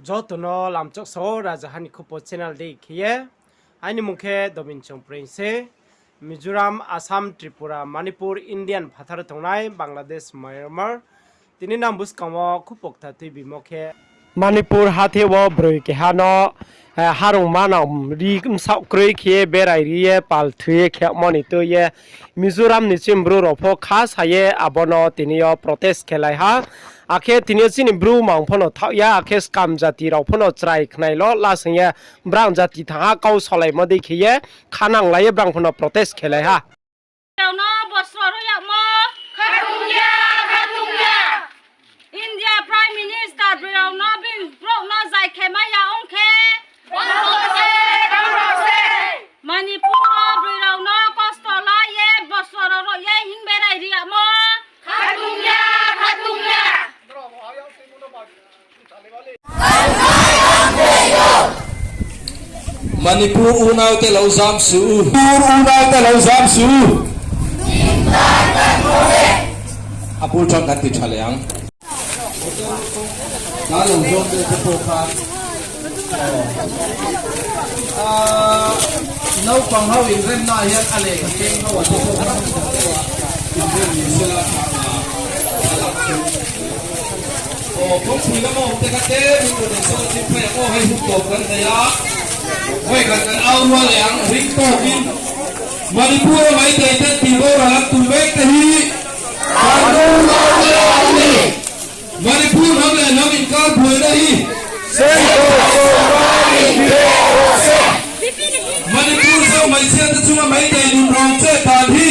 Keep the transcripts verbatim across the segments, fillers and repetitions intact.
Joto no lamchok sao, Rajaha ni Khupo channel dei khe ye. Aini mung khe Dobin Chongpreng se. Mizoram, Assam, Tripura, Manipur, Indian phathar tongnai, Bangladesh, Myanmar. Tini nang buskang wo khupo kthar tuibimo khe, Manipur hathe wo broi keha no, eh, harungma nang ri bsaoh kroi khe ye berai ri ye pal thoi ye khemo ni tui ye Mizoram ni chini bru rao pho kha sa ye abo no tini yo protest khelai ha. Akhe tini yo chini bru mang pho no thaoh ya, akhe skam jati rao pho no chrai khnai lo lasing ye brang jati thang ha kau solaimo dei khe ye kha nanglai ye brang pho no protest khelai ha. Rao no bosro ro yagmo. Khatung ya, khatung ya. India Prime Minister broi rao no bini brouh no zai khe mai ya ong khe. Manipur wo broi rao no kosto la ye, bosro ro ro ye hing berai ri yagmo. Khatung ya, khatung ya. Manipur unau te lau jamsu. Manipur unau te lau jamsu. Apul chang kan ti thale ang. Ka lau jom te te po ka. Ah, nau pang hau in rem na hian ale. Keng hau a te po ka. In rem ni sila ka. O, kong pui lama ong te ka te, mi ko de so chin phai ko hai hu ko kan de ya. Hoi kan kan au ma le ang ring to kin. Manipur mai te te ti ro ra tu ve te hi. Kan ru ma le ang ni. Manipur ham le nam in kar pui na hi. Sei ko so ma ni ve ko se. Manipur so mai se te chunga mai te dun rong che tan hi.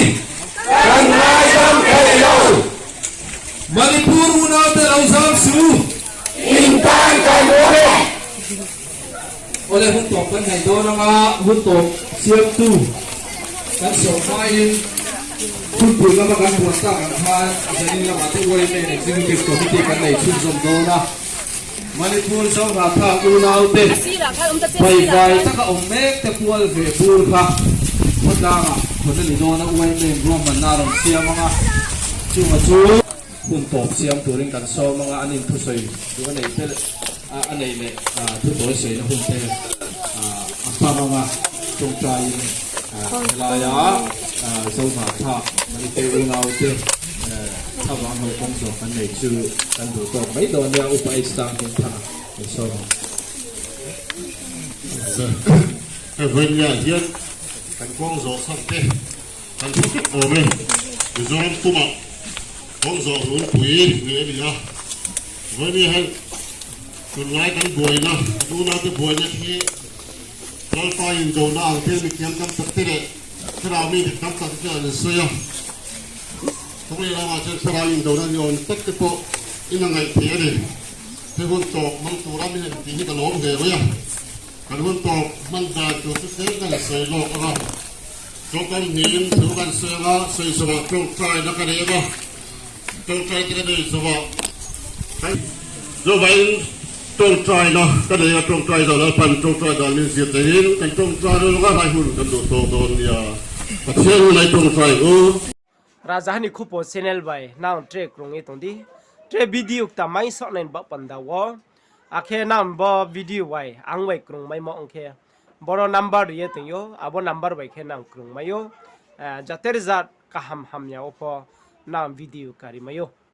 Kan lai dam kai lo. Manipur unau te lau jamsu. Intan kan mo le. Ole hun tawk kan nai do na ma, hun tawk siam tu. Kan so mai in. Hun pui lama kan buat ta kan han. Jadi lama te wai me executive committee kan nai chun zom do na. Manipur so ra tha unau te. Bai bai ta ka om mek te pual ve pur kha. Hot da ma. Hot da ni do na wai me ruang man na rong siam ma. Chu ma chu. Hun tawk siam turin kan so manga anin thusoi tu anei te, a, anei le, a, thu tawk soi na hun te, a, apa manga tongtai, a, helai a, a, so ma tha, mani te unau te, a, tha bang hoi kong so kan nei chu kan du tawk mai do nia upa istang hun tha, so. Ka hoi nia hian kan kong zo sam te. Kan thu kit awm e. Mizoram puma kong zo lungpui nge ni a. Voi ni hai. Tun lai kan buaina, tuna te buaina khi. Lalpa in dona ang te mi kiam tam tak te le. Thlarau mi tam tak te le soi a. Tawmai lama chen thlarau in dona ni awm tak te pawh in a ngaih thei a ni. Te hun tawk mang tura mi hen ti hi ka lawm ve mai a. Kan hun tawk hman dan chu chu te kan soi lawk anga. Ṭawngkam hnim thu kan soi anga, soi sawah ṭawngṭaina ka nei anga. Ṭawngṭai te ka nei sawah. Kan zo vai in ṭawngṭaina ka nei a, ṭawngṭai dan a pan ṭawngṭai dan min zia te in kan ṭawngṭai lo anga, rai hun kan duh tawk dawn nia. Pathian hun ai ṭawngṭai u. Rajaha ni Khupo channel bai nang tre krung ye tong di. Tre video kta mai soh nai ni baoh panda wo. Akhe nang bo video bai ang bai krung maimo ong khe, boro number ri ye tong ou, abo number bai khe nang krung mai ou. Eh, jater jat kaham hamya wo pho nang video kari mai ou.